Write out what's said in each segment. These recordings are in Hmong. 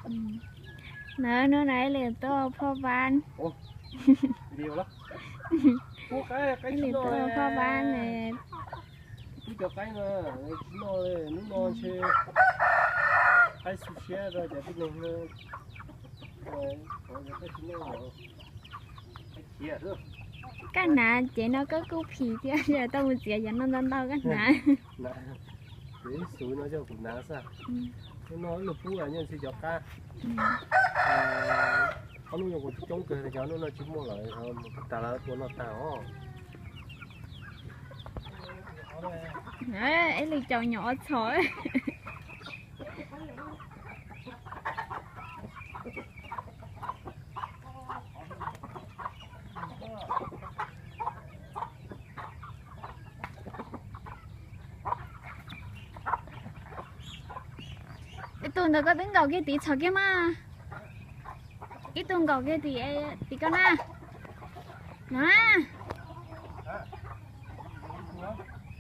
Na, hnub no ib leeg tuaj phoj vab. Ib leeg tuaj phoj vab ne. Pub cov qaib no, tsis noj li, hnub no ntshe qaib xu siab rau cov tib neeg no. Koj hnav ces no koj kuj phim thiab, tau mus txiav cov no ntau ntau koj hnav. Ces ib xuv no coj kuv hnav xwb. Hnub no wb los pub nyob ntxhi cov qab. Ob hnub no kuv coob kawg cov hnub no tsis muaj lawm, tag lawv tua noj tag os. Ib leeg caum nyuam ua txhom. Ib tug ntawd koj twb nkaum kiag tim txhom kiag mas. Ib tug nkaum kiag tim, tim koj na. Na,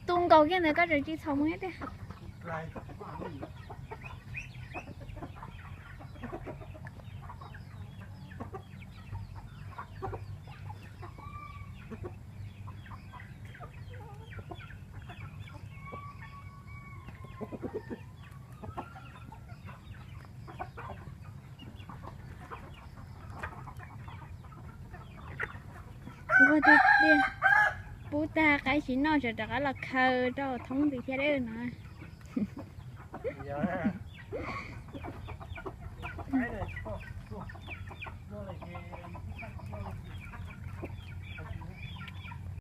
tus nkaum kiag ntawd koj tseem tsis txhom mus thiab tiag. Nquag tiag tiag. Pub tag qaib tsis noj, tseem rov qab los khaws rau thoob ntxiv thiab no.